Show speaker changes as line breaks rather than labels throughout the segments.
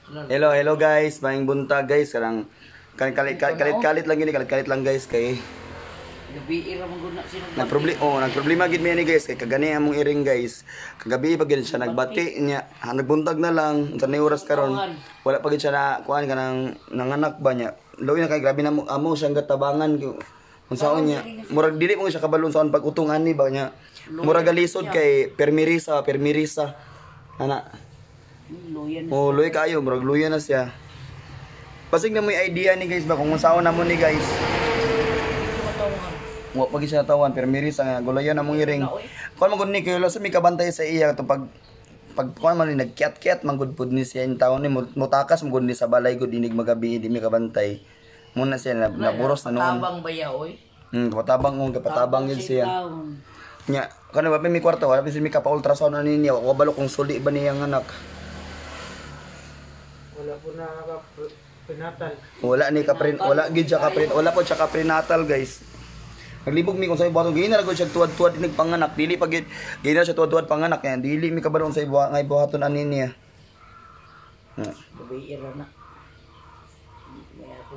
Hello, hello guys. Maayong buntag, guys. Karang kan kalit kalit kalit lang gini, kalit kalit lang, guys, kay
Gabi ra man gud na siya.
Nagproblema, oh, nagproblema gid mi ani, guys, kay kagani among iring, guys. Kagabi pa gid siya nagbati niya, ha, nagbuntag na lang unsa ni oras karon. Wala pa gid siya na kuan kanang nanganak ba niya. Luoy na kay grabe na mo amo siyang gatabangan unsaon niya. Murag dili mo siya kabalo unsaon pag-utong ani ba niya. Murag galisod kay permirisa, permirisa. Ana.
Luyan.
Oh, luoy kaayo, murag luya na siya. Pasig na mo yung idea ni guys ba kung unsaon na mo ni, guys. Wa pa gyud siya natawan, pero mirisa nga gulayan na mong iring. Kuan man gud ni kayo sa mi kabantay sa iya to pag kuan man ni nagkiat-kiat man gud pud ni siya in taon ni mutakas man gud ni sa balay gud inig magabi di mi kabantay. Muna siya na, naburos na noon.
Tabang ba ya oy?
Kapatabang oh, kapatabang yun siya.
Taon.
Nya, kano ba mi kwarto, wala pa mi kapa ultrasound ani niya, wa kabalo kung suli ba niyang anak.
Wala po na prenatal.
Wala ni kaprin, wala gid siya kaprin, wala po siya kaprenatal, guys. Naglibog mi kung sa ibuhaton gina ra gud siya tuwad-tuwad inig panganak, dili pa gid gina siya tuwad-tuwad panganak kaya dili mi kabalo sa ibuha nga ibuhaton ani niya.
Gabi ra na.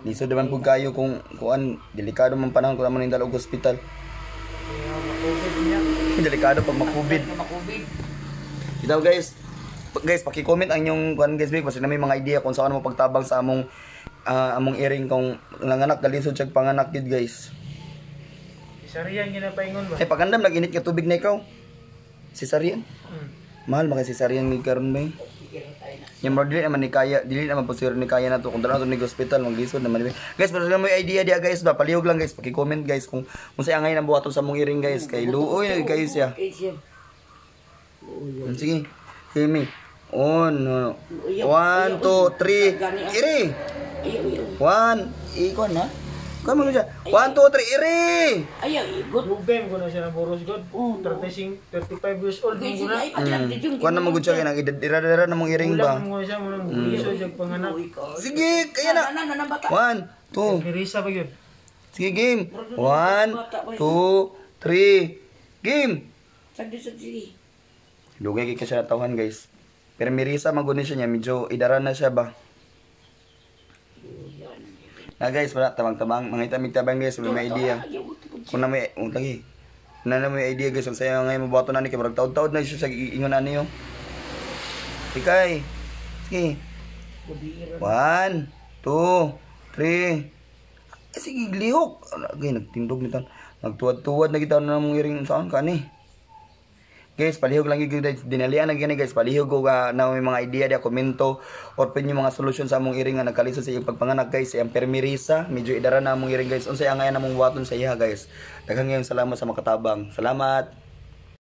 Lisod naman pud kayo kung kuan delikado man panahon kung amo ning dala og ospital.
Kaya makubid niya.
Delikado pag makubid.
Makubid.
Itaw guys, guys, paki-comment ang inyong kuan, guys, big kasi na may mga idea kung saan mo pagtabang sa among among iring kung nanganak galisod siya panganak gid, guys.
Cesarean ginapaingon ba?
Ay pagandam naginit nga tubig na ikaw. Cesarean. Mahal maka cesarean gid karon ba? Yung bro, dili naman ni kaya, dili naman po siguro ni kaya na to. Kung dala to ni hospital, maglisod naman. Guys, pero mo yung idea diya, guys ba? Palihog lang, guys, paki-comment, guys kung sa angay nang buhaton sa mong iring, guys, kay luoy na kayo siya.
Kay siya.
Sige. Sige mi. On, no. One, two, three. Iri!
Ayaw, ayaw.
One. Ikuan na. Kuan mo siya. One, two, three. Iri!
Ayaw, igot.
Dugay mo na siya ng boros god.
Oh,
35, 35 years old
Kay
mo
siya
na.
ay paglang dito.
Kuan na mo gud siya kay nang idadira na mong iring ba.
Kulang mo siya mo nang guliso siya panganak.
Sige, kaya na.
Na na na bata.
One, two.
Mirisa ba yun?
Sige, game. One, two, three. Game.
Sagdi sagdi.
Lugay kay ka siya natawhan, guys. Pero mirisa maguni siya niya, medyo idara na siya ba. Na guys, wala tabang-tabang, mga itamig tabang, guys, may idea. Kung na may, oh, lagi. Na may idea, guys, ang saya ngayon mabuhaton na ni kay murag taod-taod na siya sa iingon ani yo. Ikay. Sige. One, two, three. Eh, sige, lihok. Lagi, nagtindog nito. Nagtuwad-tuwad na kita na mong iring saan ka ni. Guys, palihog lang yung guys. Dinalian na gani, guys. Palihog ko na may mga idea dia, komento or pin yung mga solusyon sa among iring nga nagkalisod sa iyong pagpanganak, guys. Ang permirisa, medyo idara na among iring, guys. Unsay angayan namong buhaton sa iya, guys. Daghang ngayong salamat sa makatabang. Salamat.